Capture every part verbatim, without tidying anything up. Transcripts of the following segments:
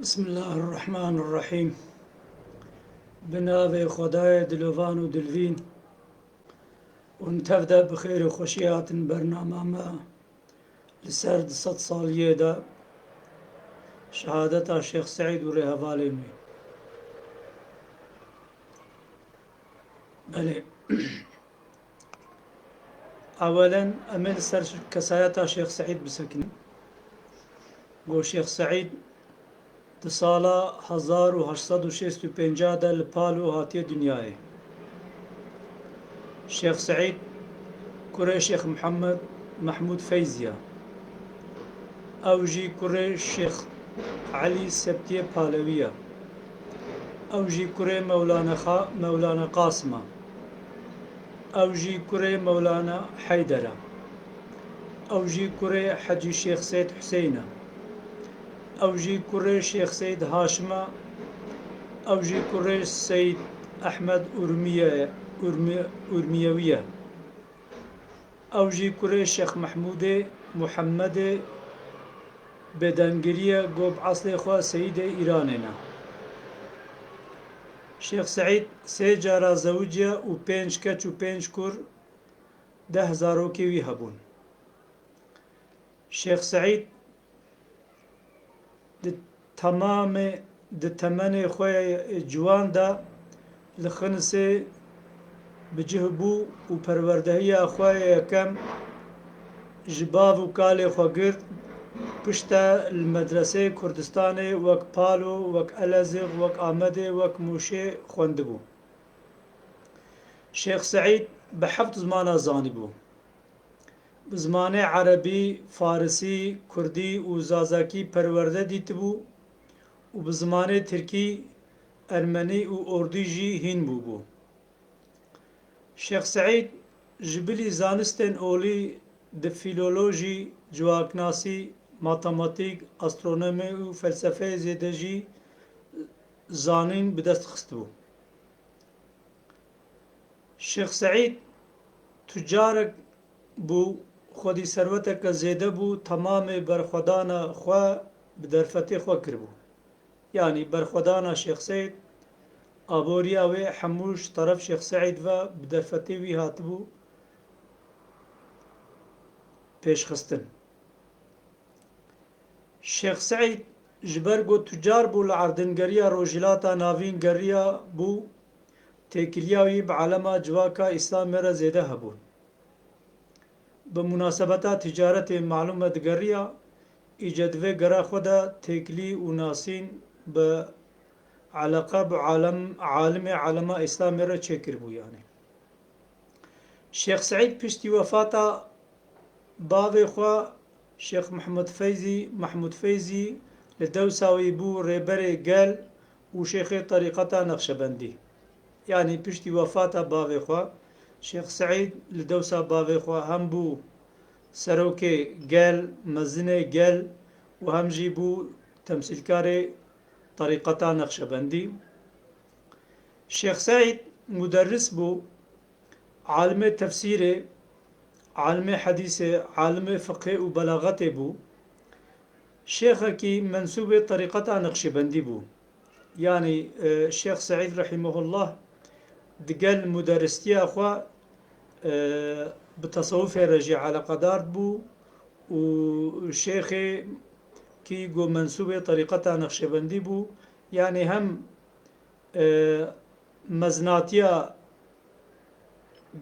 Bismillahirrahmanirrahîm. Bi navê Xwedayê dilovan û dilvîn. Hûn tev de bi xêr û xweşî hatin bernama me. Li ser di sed saliyê de şehadeta Şêx Seîd û rêhevalên wî. Belê. Ewelen em ê li ser kesayeta Şêx Seîd bisekinin. Go Şêx Seîd di sala hezar û heşt sed û şêst û pênc de li Palo hatiye dinyayê. Şêx Seîd kurê Şêx Mihemed Mehmûd Feyzî ye. Ew jî kurê Şêx Elî Septiyê Palewî ye. Ew jî kurê Mewlana Xa-, Mewlana Qasim e. Ew jî kurê Mewlana Heyder e. Ew jî kurê Hecî Şêx Seyd Huseyîn e. Ew jî kurê Şêx Seyd Haşim e. Ew jî kurê Seyd Ehmed Urmiye, Urmi-, Urmiyewî ye. Ew jî kurê Şêx Mehmûdê Muhemmedê Bêdengirî ye, go bi eslê xwe Seyîdê Îranê ne. Şêx Seîd sê cara zewiciye û pênc keç û pênc kur, deh zarokê wî hebûn. Şêx Seîd di temamê, di temenê xwe yê ciwan de li Xinisê bi cih bû û perwerdehiya xwe yê yekem ji bav û kalê xwe girt. Pişte li medreseyê Kurdistanê wek Palo, wek Elezîq, wek Amedê, wek Mûşê xwendibû. Şêx Seîd bi heft zimana zanîbû. Bi zimanê erebî, farisî, kurdî û zazakî perwerde dîtibû û bi zimanê tirkî, ermenî û ordî jî hîn bûbû. Şêx Seîd ji bilî zanistên olî di fîlolojî, civaknasî, matematîk, astronomî û felsefeyê zêde jî zanîn bi dest xistibû. Şêx Seîd tucarek bû, xwedî serweteke zêde bû, temamê berxwedana xwe bi derfetê xwe kiribû. Yanî berxwedana Şêx Seîd, aboriya wê hemû ji teref Şêx Seîd ve bi derfetê wî hatibû pêşxistin. Şêx Seîd ji ber ku tucar bû, li erdingeriya Rojhilata Navîn geriya bû, têkiliya wî bi alema civaka Îslamê re zêde hebûn. Bi munasebeta ticaretê malûm e digeriya, îce di vê gera xwe de têkilî û nasîn bi eleqe bi alem, alimê alema Îslamê re çêkiribû yanî. Şêx Seîd piştî wefata bavê xwe Şêx Mehmûd Feyzî, Mehmûd Feyzî li dewsa wî bû rêberê gel û şêxê terîqeta Nexşebendî. Yanî piştî wefata bavê xwe, Şêx Seîd li dewsa bavê xwe hem bû serokê gel, mezinê gel û hem jî bû temsîlkarê terîqeta Nexşebendî. Şêx Seîd muderris bû, alimê tefsîrê, alimê hedîsê, alimê fiqhê û belaxetê bû. Şêxekî mensûbê terîqeta Nexşîbendî bû. Yanî, e, Şêx Seîd rehîmehullah digel muderristiya xwe, e, bi tesewufê re jî eleqedar bû û şêxê kî ku mensûbê terîqeta Nexşîbendî bû, yanî hem e, mezinatiya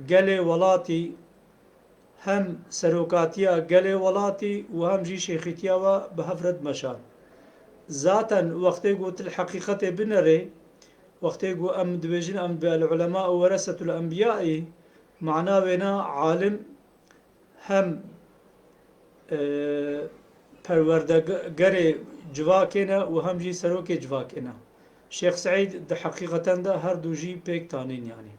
gelê welatî, hem serokatiya gelê welatî û hem jî şêxîtiya we bi hev re dimeşand. Zaten wextê ku tu li heqîqetê binerê, wextê ku em dibêjin em bi el-ulema weresetul enbiyayî, mana wêna alim hem, e, perwerdegerê civakê ne û hem jî serokê civakê ne. Şêx Seîd di heqîqeten de her du jî pêk tanîn yanî.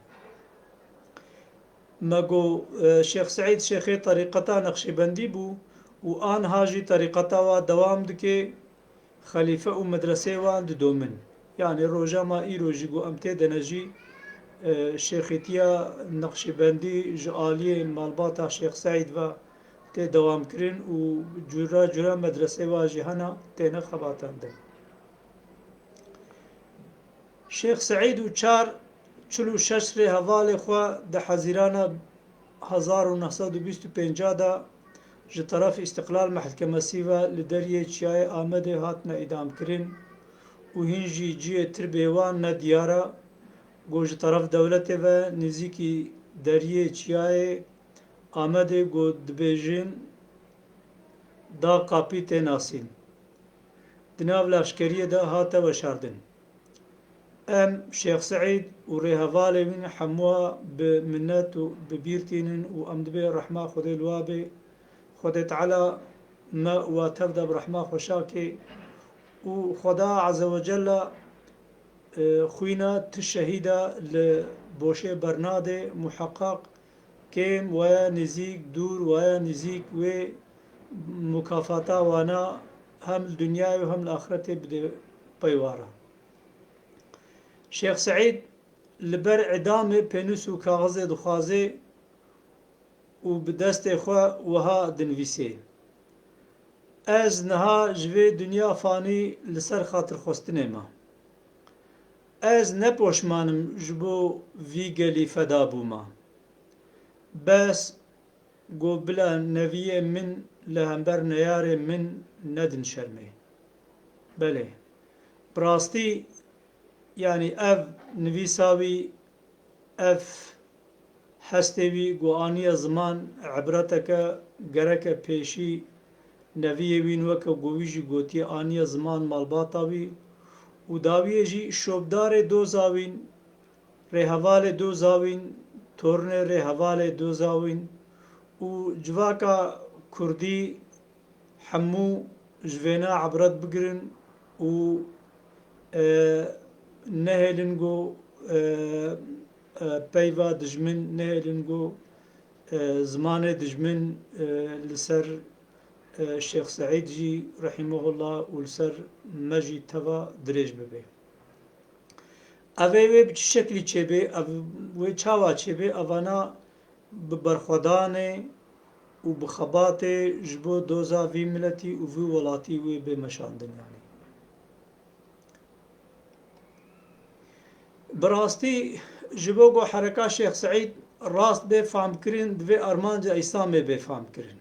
Me got, e, Şêx Seîd şêxê terîqeta Nexşîbendî bû û anha jî terîqeta wa dewam dike. Xelîfe û medreseyê wan didomin. Yanî roja ma îro jî ku em tê de ne jî, e, şêxîtiya Nexşîbendî ji aliyê malbata Şêx Seîd ve tê dewamkirin û cura cura medreseyê wan jî hene têne xebatandin. Şêx Seîd û çar, çil û şeş rêhevalê xwe di Hezîrana hezar û neh sed û bîst û pênc de ji teref Îstiqlal Mehkemesî ve li deriyê Çiyayê Amedê hatine îdamkirin û hîn jî cihê tirbê wan nediyar e, ku ji teref dewletê ve nêzîkî deriyê Çiyayê Amedê, ku dibêjin Da Kapî tê nasîn, di nav leşkeriyê de hate weşandin. Em Şêx Seîd û rêhevalê wîn hemûa bi minnet û bi bîr tînin û em dibê rehma Xwedê li wa bê. Xwedê Teala me û wa tev de bi rehma xwe şa kê û Xweda Azze ve Celle, e, xwîna ti şehîda li boşê bernadê, muheqeq kêm waya nêzîk, dûr waya nêzîk wê mukafata wana hem li dinyayê û hem li axretê bidê pey wa re. Şêx Seîd li ber îdamê pênûs û kaxizê dixwazê û bi destê xwe wiha dinivîsê: Ez niha ji vê dinya fanî li ser xatirxwestinê me. Ez ne poşman im ji bo vî gelî feda bûma. Bes ku bila neviyê min li hember neyarê min nedin şermê. Belê, bi rastî, yanî ev nivîsa wî, ev hestê wî ku aniye ziman, ibreteke gereke pêşî neviyê wîn, weke ku wî jî gotiye, aniye ziman malbata wî û dawiyê jî şopdarê doza wîn, rêhevalê doza wîn, tornê rêhevalê doza wîn û civaka kurdî hemû ji vêna ibret bigirin û, e, nehêlin ku, e, e, peyva dijmin, nehêlin ku, e, zimanê dijmin, e, li ser, e, Şêx Seîd jî rehîmehullah û li ser me jî teva dirêj bibe. Ev ê wê bi çi şeklî çêbê, ev wê çawa çêbê, evana bi berxwedanê û bi xebatê ji bo doza vî miletî û vî welatî wê bê meşandin, yanî. Bi rastî, ji bo ku hereka Şêx Seîd rast bê famkirin, divê armanca Îslamê bê famkirin.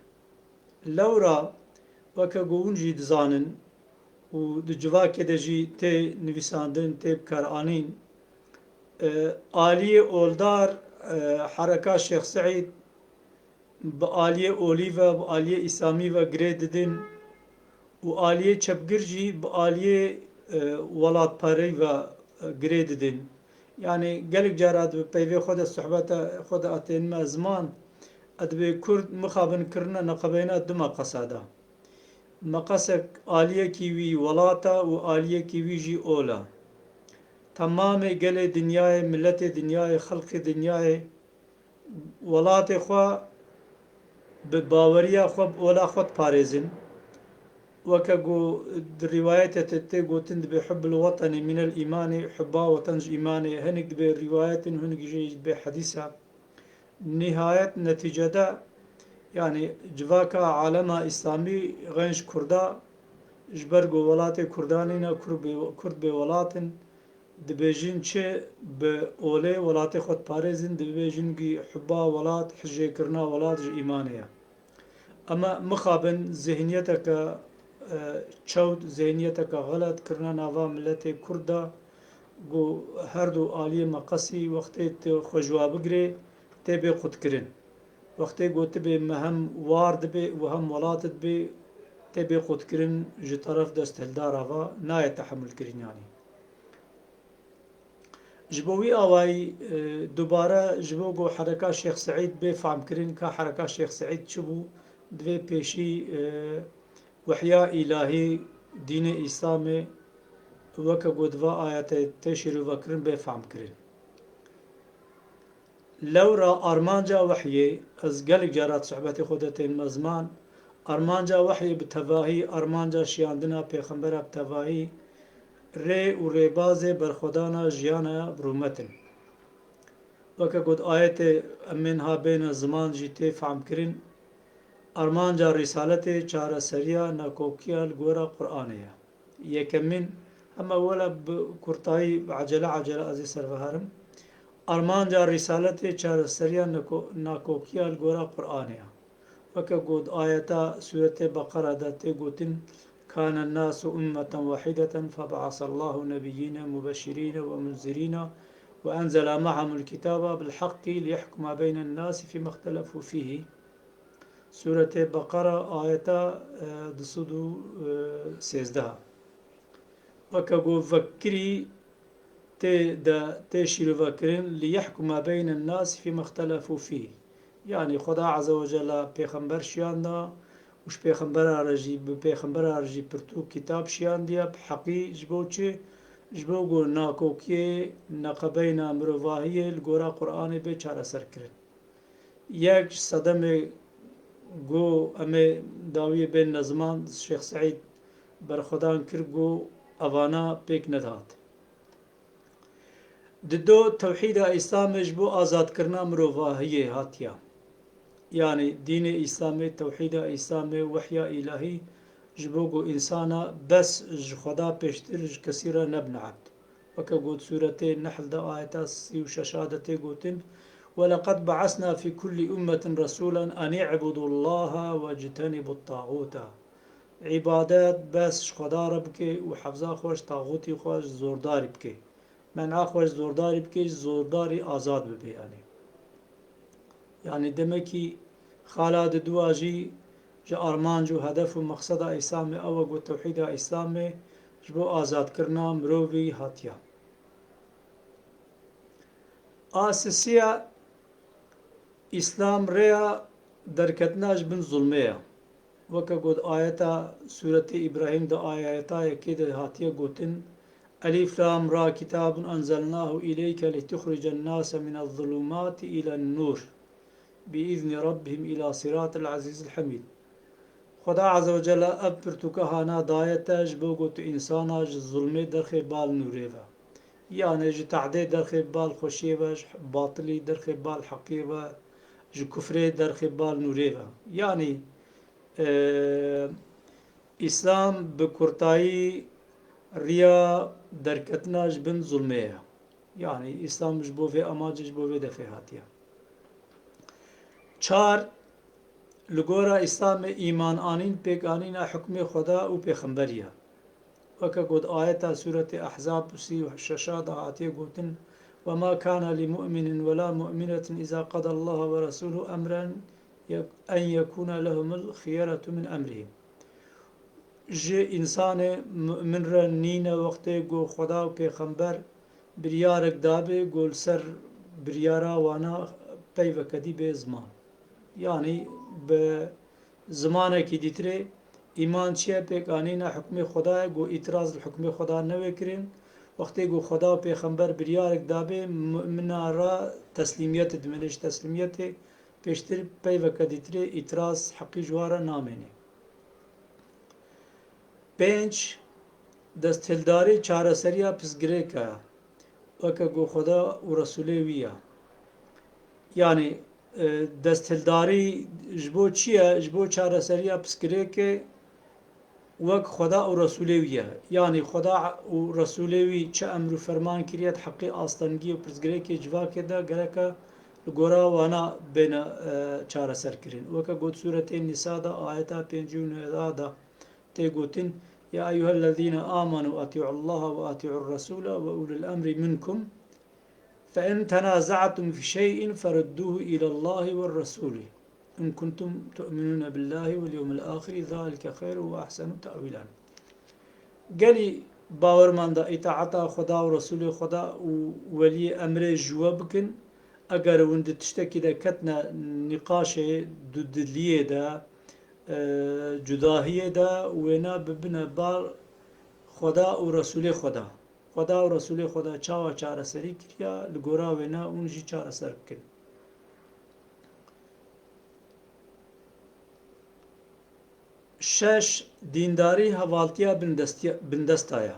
Lewra, weke ku hûn jî dizanin û di civakê de jî tê nivîsandin, tê bikaranîn, e, aliyê oldar, e, hereka Şêx Seîd bi aliyê olî ve, bi aliyê Îslamî ve girê didin û aliyê çepgir jî bi aliyê, e, welatparî ve, e, girê didin. Yanî gelek cara di peyvê xwe de, sohbeta xwe de a tên me ziman, e, dibê Kurd mixabin kirine neqebeyna du meqesa de. Meqesek aliyekî wî welat e û aliyekî wî jî ol e. Temamê gelê dinyayê, miletê dinyayê, xelkê dinyayê welatê xwe bi baweriya xwe, bi ola xwe diparêzin. Weke ku di rîwayetê de tê gotin, dibê hubbul wetenî minel îmanê, hubba weten ji îmanê. Hinek dibê rîwayet in, hinek jî dibê hedîs e. Nihayet, netîcede, yanî civaka alema Îslamî, xenc Kurda, ji ber ku welatê Kurda nîne, Kurd bê, Kurd bê welat in, dibêjin çi bi olê welatê xwe diparêzin, dibêjin gî hubba welat, hijêkirina welat ji îmanê ye. Ema mixabin zihniyeteke, e, çewt, zihniyeteke xelet kirine nava miletê Kurd de, ku her du aliyê meqesî wextê tu xwe ji wa bigirê, tê bê qutkirin. Wextê ku tu bê me hem war dibê û hem welat dibê, tê bê qutkirin ji teref desthildara ve nayê tehemulkirin, yanî. Ji bo wî awayî, e, dubare ji bo ku hereka Şêx Seîd bê famkirin ka hereka Şêx Seîd çi bû, divê pêşî, e, wehya îlahî, dînê Îslamê, weke ku di va ayetê tê şîrovekirin, bê famkirin. Lewra armanca wehyê, ez gelek cara di sohbetê xwe de tên me ziman, armanca wehyê bi tevahî, armanca şiyandina pêxembera bi tevahî, rê û rêbazê berxwedana jiyana bi rûmet in. Weke got ayetê, em ê niha bêne ziman jî tê famkirin, armanca rîsaletê çareseriya nakokiya li gora Qur'anê ye. Yekemîn, Ema wele bi kurtayî, ecele ecele ez ê ser ve herim. Armanca Rîsaletê çareseriya neko-, nakokiya li gora Qur'anê ye. Weke ku di ayeta Sûretê Beqera de tê gotin, "Kane nasu ummeten wahideten febe'asallahu nebiyyîne mubeşşirîne ve munzirîne ve enzela ma'ahumul kitaba bil haqqi liyehkuma beynen nasi fîme ihtelefû fîhî." Sûretê Beqera, ayeta, e, du sed û sêzdeh. Weke ku vekirî tê de, tê şîrovekirin, "Liyehkuma beynen nasi fîme ihtelefû fîh." Yanî Xweda Azze ve Celle pêxember şiyanda û ji pêxembera re jî, bi pêxembera re jî pirtûk, kitab şiyandiye, bi heqî ji bo çi? Ji bo ku nakokiyê, neqebeyna mirovahiyê li gora Qur'anê bê çareserkirin. Yek ji sedemê ku em ê dawiyê bên neziman, Şêx Seîd berxwedan kir ku evana pêk nedihat. Dido, tewhîda Îslamê ji bo azadkirina mirovahiyê hatiye. Yanî dînê Îslamê, tewhîda Îslamê, wehya îlahî ji bo ku însana bes ji Xweda pêştir ji kesî re nebine ebd. Weke got Sûretê Nehl de ayeta sî û şeş de tê gotin, "Weleqed be'esna fî kullî ummetin resûlen en i'budullaha wectenibut tağûta." Îbadet bes ji Xweda re bike û hefza xwe ji taxûtî xwe ji zordarî bike. Men'a xwe ji zordarî bike, ji zordarî azad bibe yanî. Yanî demekî xala didua jî ji armanc û hedef û mexseda Îslamê ew e ku tewhîda Îslamê ji bo azadkirina mirovî hatiye. A sisiya, Îslam rêya derketina ji bin zulmê ye. Weke got ayeta Sûretê Îbrahîm de, ayeta yekê de hatiye gotin, "Elîf Lam Ra, kitabun enzelnahu îleyke lituxricen nase minez zulumati ilen nur, bi îzni rabbihim îla siratil azîzil hamîd." Xweda Azze ve Celle ev pirtûke hana daye te ji bo ku tu însana ji zulmê derxê bal nûrê ve. Yanê ji tehdê derxê bal xweşiyê ve, ji batilî derxê bal heqiyê ve, ji kufrê derxê bal nûrê ve. Yanî, e, Îslam bi kurtayî riya derketina ji bin zulmê ye. Yanî Îslam ji bo vê amacê, ji bo vê defê hatiye. Çar, li gora Îslamê îman anîn pêkanîna hukmê Xweda û pêxemberî ye. Weke got ayeta Sûretê Ehzab sî û şeş de hatiye gotin, "Ve ma kana li mu'minin ve la mu'minetin iza qadallahu ve resûluhu emren ye-, en yekûne lehumul xiyeretu min emrihim." Ji însanê mu'min re nîne wextê ku Xweda û pêxember biryarek dabe ku li ser biryara wana peyveke dî bê ziman. Yanî bi zimanekî dîtirê, îman çi ye? Pêkanîna hukmê Xweda ye, ku îtiraz li hukmê Xweda newê kirin. Wextê ku Xweda û pêxember biryarek dabe, mu'mina re teslîmiyetê dimîne, ji teslîmiyetê pêştir peyveke dîtirê îtiraz heqî ji wan re namêne. Pênc, desthildarî çareseriya pirsgirêka ye, weke ku Xweda û Resûlê wî ye. Yanî, e, desthildarî ji bo çi ye? Ji bo çareseriya pirsgirêkê wek Xweda û Resûlê wî ye. Yanî Xweda û Resûlê wî çi emr û ferman kiriye di heqê astengî û pirsgirêkê civakê de, gereke li gora wana bêne, e, çareserkirin. Weke got Sûretê Nîsa de ayeta pêncî û neh de tê gotin, "Ya eyyuhellezîne âmenû atî'ullâhe ve atî'ur resûle ve ulil emrî minkum. Fe in tenaza'tum fi şey'in feruddûhu îlallâhi ve resûlî. In kuntum tu'minûne billâhi vel yewmil âxirî zalike xeyrun ve ehsenu te'wîlan." Gelî bawermanda îtaeta Xweda û Resûlê Xweda û weliyê emrê ji we bikin, eger hûn di tiştekî de ketine nîqaşê dudiliyê de, e, cudahiyê de, wêna bibine bal Xweda û Resûlê Xweda. Xweda û Resûlê Xweda çawa çareserî kiriya, li gora wêna hûn jî çareser bikin. Şeş, dîndarî hevaltiya bindestiya-, bindesta ye.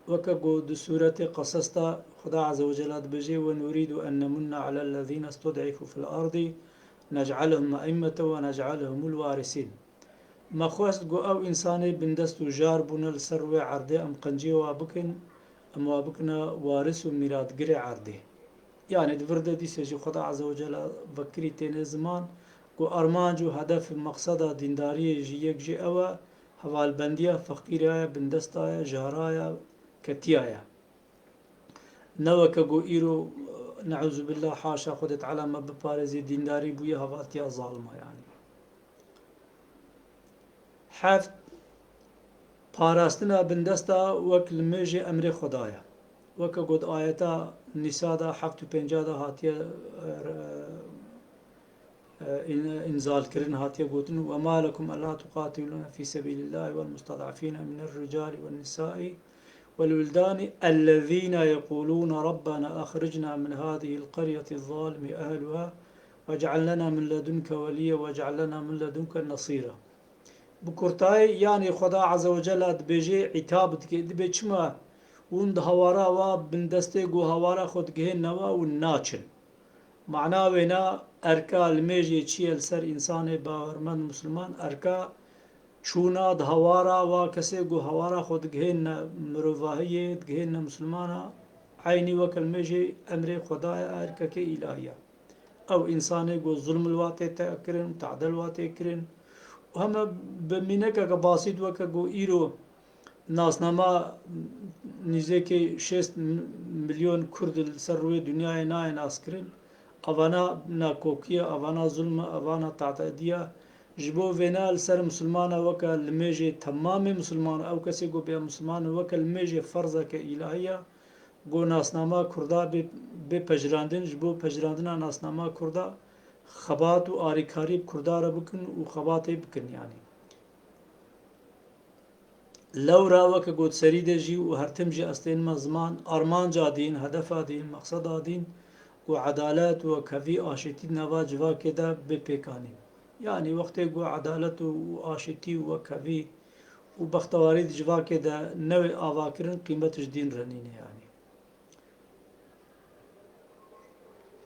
Weke ku di sûretê Qesas de Xuda Azze ve Celle dibêje, "Ve nurîdu en nemunne alellezîne stud'ifû fil ardî, nec'alehum e'immete ve nec'alehumul warisîn." Me xwest ku ew însanê bindest û jar bûne li ser rûyê erdê, em qenciyê wa bikin, em wa bikine waris û mîratgirê erdê. Yanî di vir de dîse jî Xweda Azze ve Celle vekirî têne ziman ku armanc û hedef, meqseda dîndariyê jî yek jî ew e, hevalbendiya feqîra ye, bindesta ye, jara ye, ketiya ye. Ne weke ku îro, ne'uzubillah, haşa Xwedê Teala me biparêzê, dîndarî bûye hevaltiya zalima, yanî. Heft, parastina bindesta wek limêjê emrê Xweda ye. Weke got ayeta Nîsa de heft û pêncî de hatiye, e, e, în-, înzalkirin, hatiye gotin: "Ve ma lekum ela tuqatilûne fî sebîlillahî vel musted'afîne miner ricalî wen nisai vel wildanî ellezîne yeqûlûne Rabbena axricna min hâzihil qeryeti zalimi ehluha vec'al lena min ledunke weliyye vec'al lena min ledunke nesîra." Bi kurtayî, yanî Xweda Azze ve Celle dibêje, îtab dike, dibê çima hûn di hawara wa bindestê ku hawara xwe digihênine wa hûn naçin. Mana wêna erka limêjê çi ye li ser însanê bawermend, misilman? Erka çûna di hawara wa kesê ku hawara xwe digihênine mirovahiyê, digihênine misilmana, eynî weke limêjê emrê Xweda ye, erkeke îlahî ye. Ew însanê ku zulm li wa tê te kirin, tadel wa tê kirin. Û heme bi mînekeke basît, weke ku îro nasnama nîzêkê şêst milyon Kurd li ser rûyê dinyayê nayê naskirin. Evana nakokî ye, evana zulm e, evana tadediya. Ji bo vêna li ser misilmana weke limêjê temamê misilman, ew kesê ku bê misilman weke limêjê ferzeke îlahî ye. Go nasnama Kurda bê, bê pejirandin, ji bo pejirandina nasnama Kurda xebat û arîkarî bi Kurda re bikin û xebatê bikin, yanî. Lewra weke got serî de jî û her tim jî ez tênime ziman, armanca dîn, hedefa dîn, meqseda dîn û edalet û wekhevî, aşîtî di nava civakê de bê pêkanîn. Yanî wextê ku edalet û, û aşîtî û wekhevî û bextewarî di civakê de newê avakirin, qîmet ji dîn re nîne, yanî.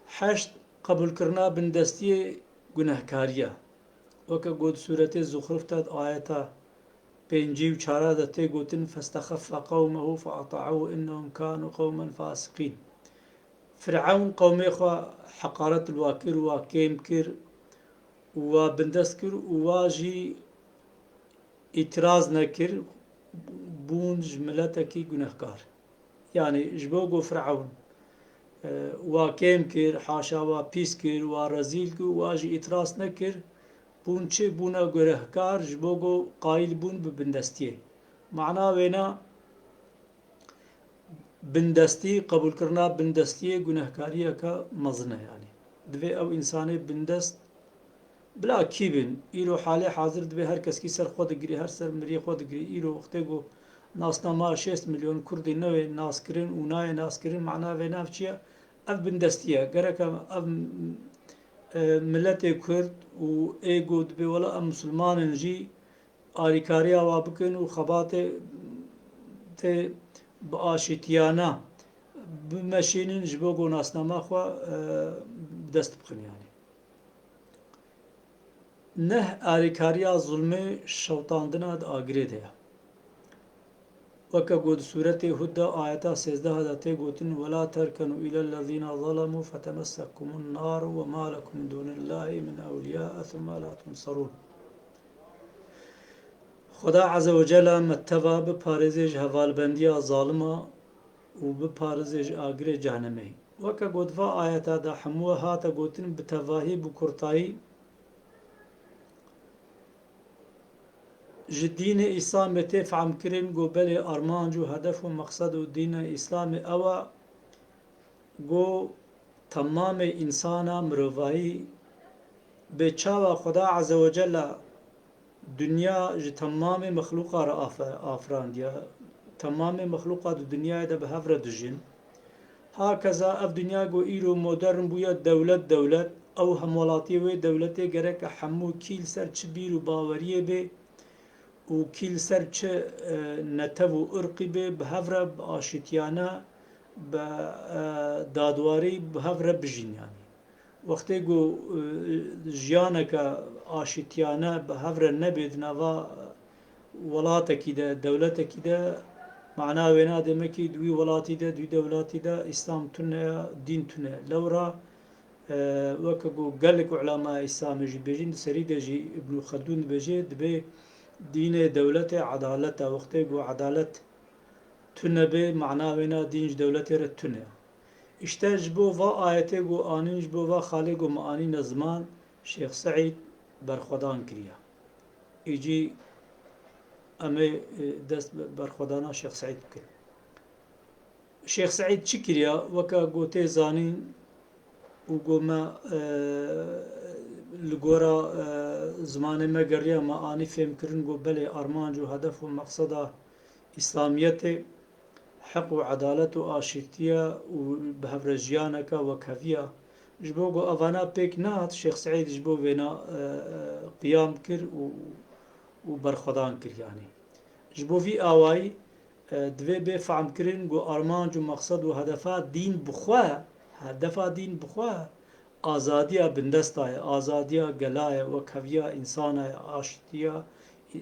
Heşt, qebûlkirina bindestiyê gunehkarî ye. Weke got sûretê Zuxruf de di ayeta pêncî û çara de tê gotin: "Festexeffe qewmehu feata'û innehum kanu qewmen fasiqîn." Firewn qewmê xwe heqaret li wa kir, wa kêm kir û wa bindest kir û wa jî îtiraz nekir, bûn ji miletekî gunehkar. Yanî ji bo ku Firewn, e, wa kêm kir, haşa wa pîs kir, wa rezîl kir, wa jî îtiraz nekir, bûn çi? Bûne gunehkar, ji bo ku qayîl bûn bi bindestiyê. Mana wêna, bindestî, qebûlkirina bindestiyê gunehkariyeke mezin e, yanî. Divê ew însanê bindest bila kî bin? Îro halê hazir divê her keskî ser xwe digirî, her ser miriyê xwe digirî. Îro wextê ku nasnama şêst milyon Kurdî newê naskirin û nayê naskirin, mana vê nav çi ye? Ev bindestî ye. Gerek em, ev, e, miletê Kurd û ê ku dibê wela em misilman in jî, alîkariya wa bikin û xebatê tê bi aşîtiyane bimeşînin ji bo ku nasnama xwe, e, bi dest bixin, yanî. Neh, alîkariya zulmê şewitandina di agirê de ye. Weke ku di sûretê Hud de ayeta sêzdeh de tê gotin: "Wela terkenu îlellezîne zelemû fetemessekumun naru ve ma lekum min dûnillahî min ewliyâe thumme la tunserûn." Xweda Azze ve Celle me teva biparêzê ji hevalbendiya zalima û biparêzê ji agirê cehenemê. Weke got va ayeta de hemû hate gotin bi tevahî, bi kurtayî, ji dînê Îslamê tê fehmkirin ku belê armanc û hedef û meqsed û dînê Îslamê ew e ku temamê însana, mirovahî, bê çawa Xweda Azze ve Celle dinya ji temamê mexlûqa re afe-, afirandiye. Temamê mexlûqa di dinyayê de bi hev re dijîn. Hakeza ev dinya ku îro modern bûye dewlet, dewlet, ew hemwelatiyê wê dewletê gereke hemû kî li ser çi bîr û baweriyê bê û kî li ser çi, e, netev û irqî bê, bi hev re, bi aşîtiyane, bi, e, dadwarî bi hev re bijîn, yanî. Wextê ku, e, jiyaneke aşîtiyane bi hev re nebê di nava welatekî de, dewletekî de, mana wêna demekî di wî welatî de, di wî dewletî de Îslam tune ya, dîn tune. Lewra, e, weke ku gelek ulemaya Îslamê jî bêjin, di serî de jî Îbnû Xeldûn dibêje, dibê dînê dewletê edalet e. Wextê ku edalet tune bê, mana wêna dîn ji dewletê re tune ya. Îşte ji bo va ayetê ku anîn, ji bo va xalê ku me anîne ziman, Şêx Seîd berxwedan kiriye. Îcî em ê, e, dest bi berxwedana Şêx Seîd bikin. Şêx Seîd çi kiriye? Weke ku tê zanîn û ku me, e, li gora, e, zimanê me geriya, me anî fêhm kirin ku belê armanc û hedef û meqseda Îslamiyetê heq û edalet û aşîtiye û bi hev re jiyaneke wekhevî ye. Ji bo ku evana pêk nehat, Şêx Seîd ji bo vêna, e, e, qiyam kir û, û berxwedan kir, yanî. Ji bo vî awayî, e, divê bê fehmkirin ku armanc û meqsed û hedefa dîn bi xwe, hedefa dîn bi xwe, azadiya bindesta ye, azadiya gela ye, wekheviya însana ye, aştiya, e,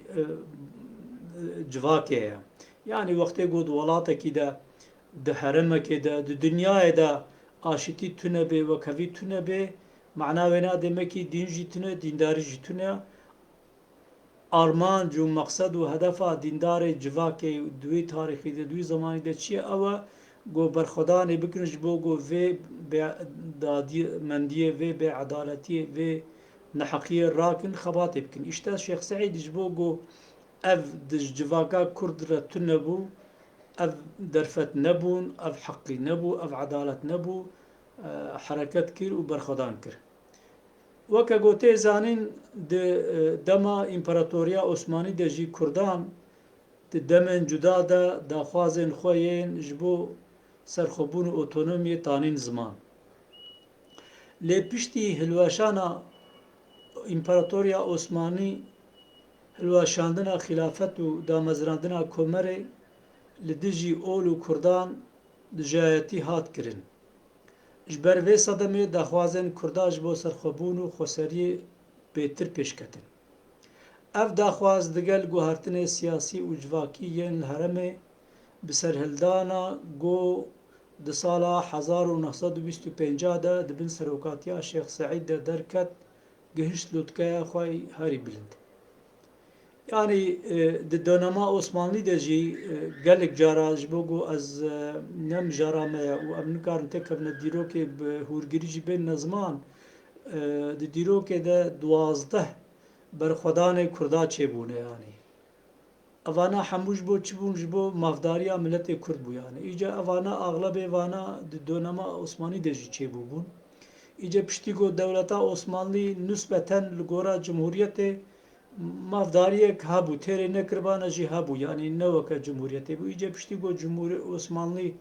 civakê ye. Yanî wextê ku di welatekî de, di heremekê de, di dinyayê de aşitî tune bê, wekhevî tune bê, mana wêna demekî dîn jî tune, dîndarî jî tune. Armanc û meqsed û hedefa dîndarê civakê di wî tarîxî de, di wî zemanî de çi ye? Ew e ku berxwedanê bikin ji bo ku vê bê dadî-, mendiyê, vê bêedaletiyê, vê neheqiyê rakin, xebatê bikin. Îşte Şêx Seîd ji bo ku ev di civaka Kurd re tune bû, ev derfet nebûn, ev heqî nebû, ev edalet nebû, e, hereket kir û berxwedan kir. Weke ku tê zanîn, di, e, dema Împaratoriya Osmanî de jî Kurdan di demên cuda de daxwazên xwe yên ji bo serxwebûn û otonomiyê tanîn ziman. Lê piştî hilweşana Împaratoriya Osmanî, hilweşandina xilafet û damezrandina komerê li dijî ol û Kurdan dijayetî hat kirin. Ji ber vê sedemê daxwazên Kurda ji bo serxwebûn û xweseriyê bêtir pêş ketin. Ev daxwaz digel guhertinê siyasî û civakî yên li herêmê bi serhildana ku di sala hezar û neh sed û bîst û pênc de di bin serokatiya Şêx Seîd de derket, gihişt lûtkeya xwe herî bilind. Yanî, e, di dönema Osmanlî de jî, e, gelek cara ji bo ku ez, e, ne mijara me ye û em nikarin têkevine dîrokê bi hûrgirî jî bên ziman, e, di dîrokê de duwazdeh berxwedanê Kurda çêbûne, yanî. Evana hemû ji bo çi bûn? Ji bo mafdariya miletê Kurd bû, yanî. Îca evana, axlebê vana di dönema Osmanî de jî çêbûbûn. Îca piştî ku dewleta Osmanlî nisbeten li gora cumhuriyetê mafdariyek hebû, têrê nekiribana jî hebû, yanî ne weke cumhuriyetê bû. Îca piştî ku cumhur-, Osmanlî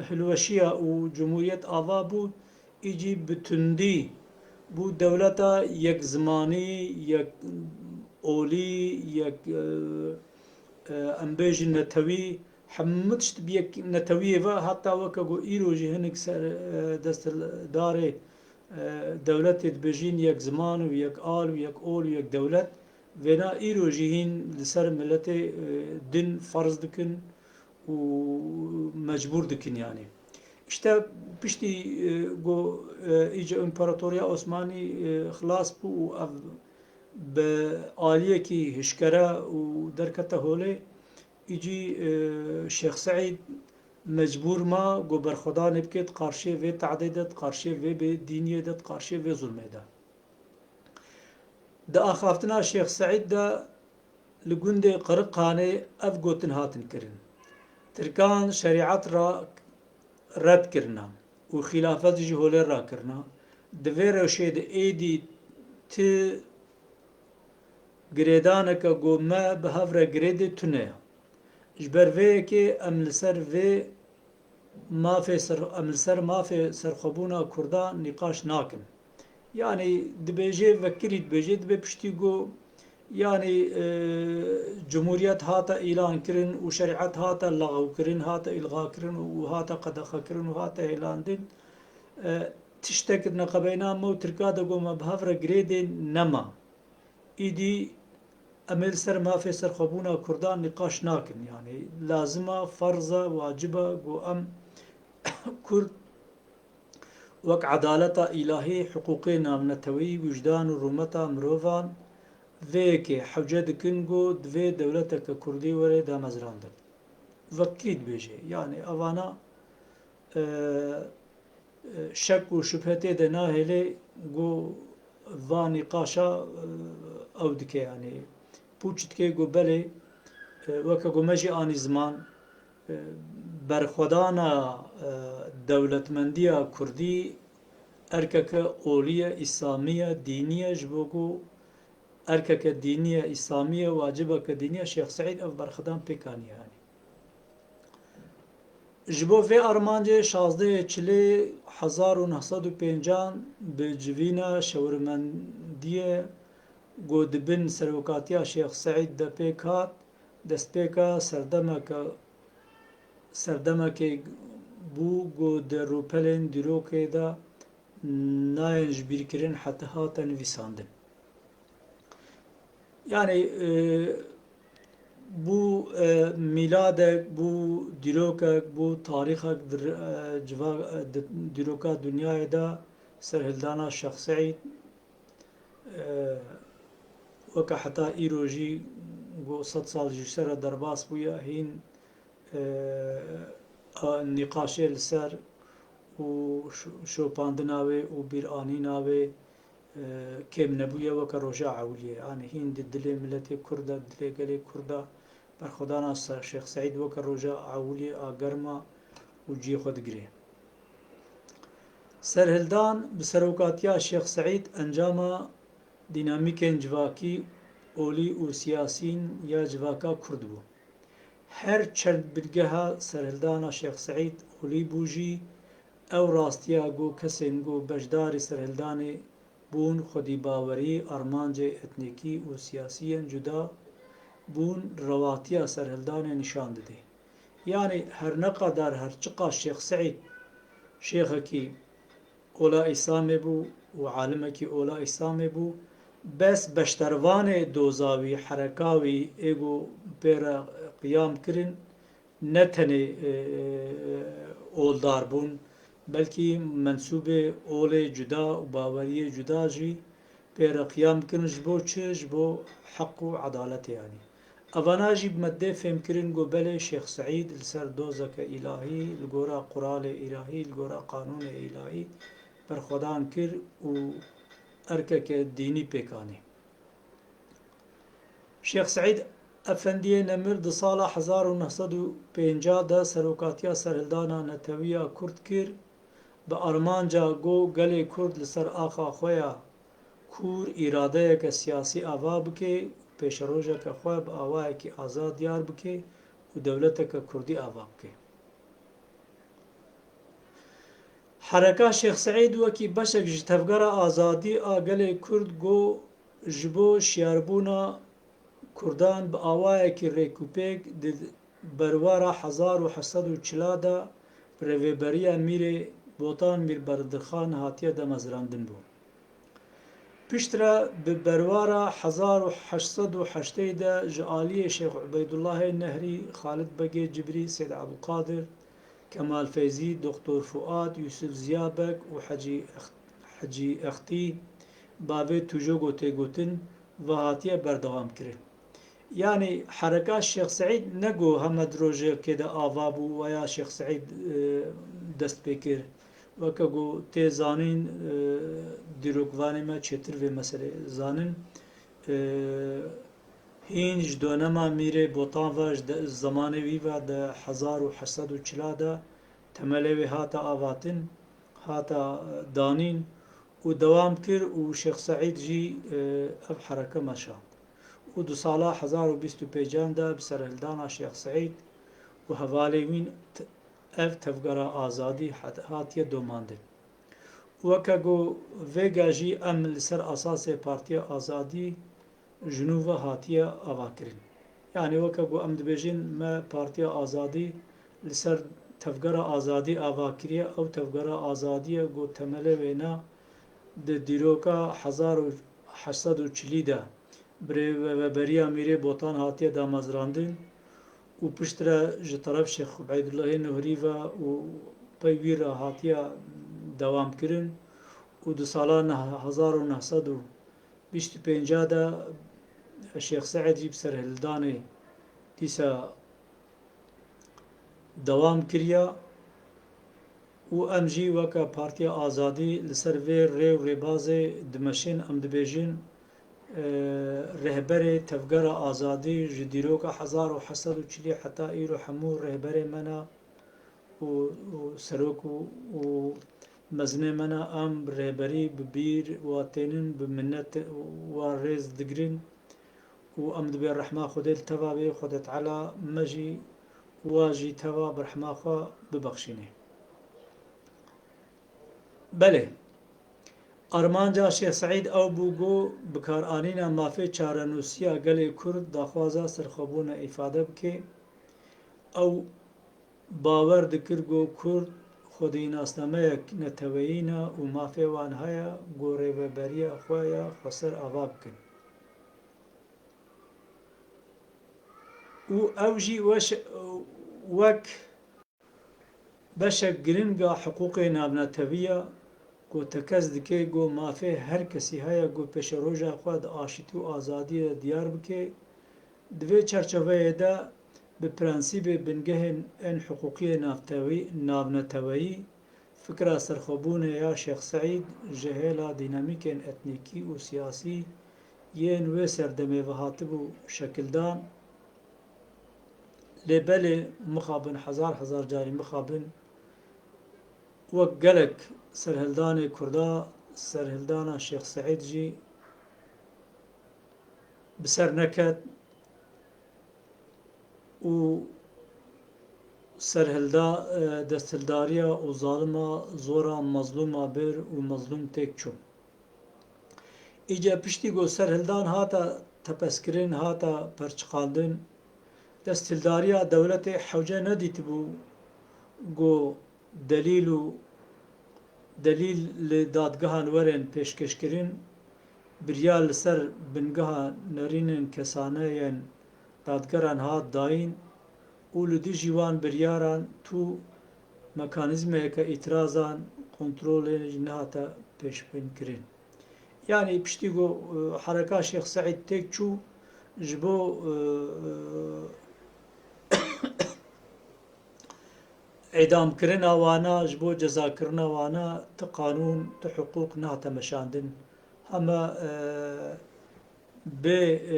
hilweşiya û cumhuriyet ava bû, îcî bi tundî bû dewleta yek zimanî, yek olî, yek, e, e, em bêjin netewî, hemû tişt bi yek netewiyê ve, heta weke ku îro jî hinek ser, e, desthidarê, e, dewletê dibêjin yek ziman û yek al û yek ol û yek dewlet, vêna îro jî hîn li ser miletê, e, din ferz dikin û mecbûr dikin, yanî. Îşte piştî, e, ku, e, îca Împaratoriya Osmanî, e, xilas bû û ev bi aliyekî hişkere û derkete holê, îcî, e, Şêx Seîd mecbûr ma ku berxwedanê bike di qarşiyê vê tehdê de, di qarşiyê vê bêdîniyê de, di qarşiyê vê zulmê de. Di axaftina Şêx Seîd de li gundê Qiriqanê ev gotin hatin kirin: Tirkan şerîet ra red kirina û xîlafet jî holê rakirina. Di vê rewşê de êdî ti girêdaneke ku me bi hev re girêdê tune ye. Ji ber vê yekê em li ser vê mafê ser, em li ser mafê serxwebûna Kurdan nîqaş nakin. Yanî dibêje vekirî dibêje, dibê piştî ku, yanî, e, cumhuriyet hate îlan kirin û şerîet hate lexew kirin, hate îlxa kirin û hate qedexe kirin û hate hêlandin. E, tiştek di neqebeyna me û Tirka de ku me bi hev re girêdê nema. Îdî em ê li ser mafê serxwebûna Kurdan nîqaş nakin. Yanî lazim e, ferz e, wacib e ku em Kurd wek edaleta îlahî, hiqûqê navneteweyî, wijdan û rûmeta mirovan vê yekê hewce dikin ku divê dewleteke Kurdî were damezrandin. Wek kî dibêje? Yanî evana, e, e, şek û şubhe tê de nahêle ku va nîqaşa, e, ew dike, yanî pûç dike ku belê, e, weke ku me jî anî ziman, e, berxwedana, e, dewletmendiya Kurdî erkeke olî ye, îsamî ye, dînî ye, ji bo ku erkeke dînî ye, îsamî ye, wacibeke dînî ye, Şêx Seîd ev berxwedan pêk aniye, yanî. Ji bo vê armancê şazdehê Çilê hezar û neh sed û pêncan bi civîna şewirmendiyê ku di bin serokatiya Şêx Seîd de pêk hat, destpêka serdemeke, serdemekê bû ku di rûpelên dîrokê de nayên jibîrkirin heta hate nivîsandin. Yanî, e, bû, e, mîladek, bû dîrokek, bû tarîxek di, e, civa, e, di dîroka dinyayê de serhildana Şêx Seîd, e, weke heta îro jî ku sed sal ji ser re derbas bûye, hîn e, a, nîqaşê li ser û şo-, şopandina wê û bîranîna wê, e, kêm nebûye weke roja ewiliyê. Yanî hîn di dilê miletê Kurd de, dilê gelê Kurd de berxwedana Se-, Şêx Seîd weke roja ewiliyê a germ a û cihê xwe digire. Serhildan bi serokatiya Şêx Seîd encama dînamîkên civakî, olî û siyasîn ya civaka Kurd bû. Her çend bingeha serhildana Şêx Seîd olî bû jî, ew rastiya ku kesên ku beşdarî serhildanê bûn, xwedîbawerî, armancê etnîkî û siyasî yên cuda bûn, rewatiya serhildanê nîşan dide. Yanî her neqadar her çiqas Şêx Seîd şêxekî ola Îslamê bû û alimekî ola Îslamê bû, bes beşdervanê doza wî, hereka wî ê ku pê re qiyam kirin, ne tenê, e, oldar bûn, belkî mensûbê olê cuda û baweriyê cuda jî pê re qiyam kirin. Ji bo çi? Ji bo heq û edaletê, yanî. Evana jî bi me dê fêmkirin ku belê Şêx Seîd li ser dozeke îlahî, li gora quralê îlahî, li gora qanûnê îlahî berxwedan kir û erkeke dînî pêk anî. Şêx Seîd Efendiyê Nemir di sala hezar û neh sed û pêncah de serokatiya serhildana netewî ya Kurd kir, bi armanca ku gelê Kurd li ser axa xwe ya kûr îradeyeke siyasî ava bike, pêşerojeke xwe bi awayekî azad diyar bike û dewleteke Kurdî ava bike. Hereka Şêx Seîd wekî beşek ji Tevgera Azadî a gelê Kurd got, ji bo şiyarbûna Kurdan bi awayekî rêkûpêk di berwara hezar û heşt sed û çila de bi rêveberiya Mîrê Botan Mîr Bedrxan hatiye damezrandin bû. Piştre bi berwara hezar û heşt sed û heştê de ji aliyê Şêx Ubeydullahê Nehrî, Xalid Begê Cibrî, Seyd Ebdulqadir, Kemal Feyzî, Doktor Fuad, Yusuf Ziya Beg û Hecî Ex-, Hecî Extî, bavê Tûjogo tê gotin, ve hatiye berdewam kirin. Yanî hereka Şêx Seîd ne ku heme di rojekê de ava bû, weya Şêx Seîd, e, dest pê kir. Weke ku tê zanîn, e, dîrokvanê me çêtir vê meselê zanin. E, hîn ji donema Mîrê Botan ve, ji de-, zemanê wî ve di hezar û heşt sed û çila de temelê wê hate avatin, hate, e, danîn û dewam kir û Şêx Seîd jî, e, ev hereke meşand. Û di sala hezar û bîst û pêncan de bi serhildana Şêx Seîd û hevalê wîn t-, ev tevgera azadî hat-, hatiye domandin. Weke ku vêga jî em li ser asasê Partiya Azadî ji nû ve hatiye avakirin. Yanî weke ku em dibêjin me Partiya Azadî li ser Tevgera Azadî ava kiriye. Ew Tevgera Azadî ye ku temelê wêna di dîroka hezar û heşt sed û çilî de bi rêveberiya Mîrê Botan hatiye damezrandin û piştre ji teref Şêx Ubeydullahê Nuhrî ve û pey wî re hatiye dewamkirin û di sala neh-, hezar û neh sed û bîst û pênc de Şêx Seîd jî bi serhildanê dîsa dewam kiriya û em jî weke Partiya Azadî li ser vê rê û rêbazê dimeşin, em dibêjin, e, rehberê Tevgera Azadî ji dîroka hezar û heşt sed û çilî heta îro hemû rehberê me ne û, û serok û, û mezinê me ne, em bi rêberî, bi bîr wa tênin, bi minnet wa rêz digirin û em dibê rehma Xwedê li teva bê, Xwedê Teala me jî wa jî teva bi rehma xwe bibexşînê. Belê, armanca Şêx Seîd ew bû ku bikaranîna mafê çarenûsiya gelê Kurd daxwaza serxwebûna îfade bike. Ew bawer dikir ku Kurd xwedînasnameyek neteweyî ne û mafê wan heye ku rêveberiya xwe ya xweser ava bikin. Û ew jî weş-, wek beşek giring a hiqûqê navnetewî ya ku tekez dike ku mafê her kesî heye ku pêşeroja xwe di aşitî û azadiyê de diyar bike, di vê çerçeveyê de bi prensîbê bingehên ên hiqûqiyê navtewî-, navneteweyî, fikra serxwebûnê ya Şêx Seîd ji hêla dînamîkên etnîkî û siyasî yên wê serdemê ve hatibû şekildan. Lê belê mixabin, hezar hezar carî mixabin, wek gelek serhildanê Kurda, serhildana Şêx Seîd jî bi ser neket û serhilda-, e, desthildariya û zalima zora mezlûma bir û mezlûm têk çû. Îca piştî ku serhildan hate tepeskirin, hate perçiqandin, desthildariya dewletê hewce nedîtibû ku delîl û delîl li dadgehan werin pêşkêşkirin, biryar li ser bingeha nerînên kesane yên dadgeran hat dayîn û li dijî wan biryaran tu mekanîzmayeke îtirazan, kontrolê jî nehate pêşbînkirin. Yanî piştî ku, e, hereka Şêx Seîd têk çû, ji bo, e, îdamkirina wana, ji bo cezakirina wana ti qanûn, ti hiqûq nehate meşandin. Hema, e, bê, e,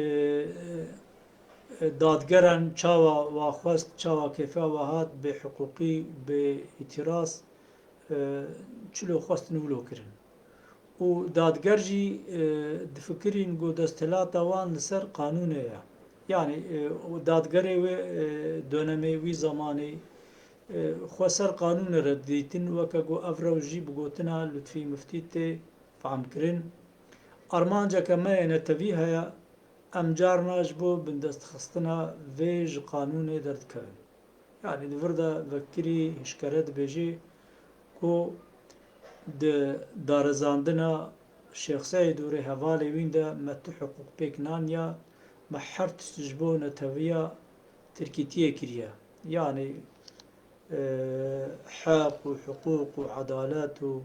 e, dadgeran çawa wa xwest, çawa kêfa wa hat, bê hiqûqî, bê îtiraz, e, çilo xwestin wilo kirin. Û dadger jî, e, difikirîn ku desthilata wan li ser qanûnê ye. Yanî, e, û dadgerê wê, e, dönemê wî zamanê, e, xwe ser qanûnê re didîtin, weke ku ev rewş jî bi gotina Lutfî Miftî tê fehmkirin. Armanceke me yê netewî heye, em carna ji bo bindestxistina vê ji qanûnê derdikevin. Yanî di vir de vekirî hişkere dibêjê ku di darizandina Şêx Seîd û rêhevalê wîn de me tu hiqûq pêk naniya, me her tişt ji bo netewiya Tirkîtiyê kiriye. Yanî, e, heq û hiqûq û edalet û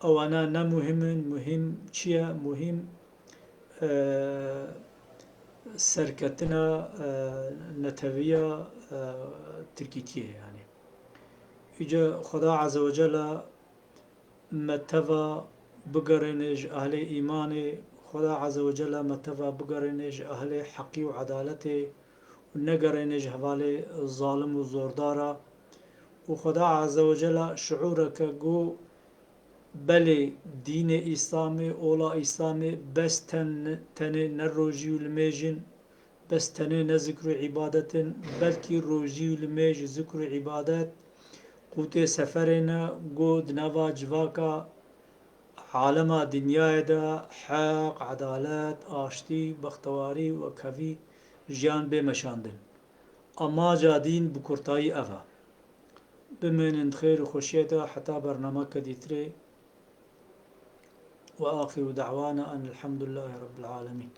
ewana ne muhim in, muhim çi ye? Muhim, e, serketina, e, netewiya, e, Tirkîtiyê yanî. Îca Xweda Azze ve Celle me teva bigerêne ji ehlê îmanê, Xweda Azze ve Celle me teva bigerêne ji ehlê heqî û edaletê û negerêne ji hevalê zalim û zordara. Û Xweda Azze ve Celle şiûreke ku belê dînê Îslamê, ola Îslamê bes ten-, tenê ne rojî û limêj in, bes tenê ne zikr û îbadet in, belkî rojî û limêj, zikr û îbadet, qûtê seferê ne, ku di nava civaka alema dinyayê de heq, edalet, aştî, bextewarî, wekhevî, jiyan bê meşandin. Amaca dîn bi kurtayî ev e. Bimênin di xêr û xweşiyê de heta bernameke dîtirê. Ve axiru da'wana enil hamdulillahî rabbil alemîn.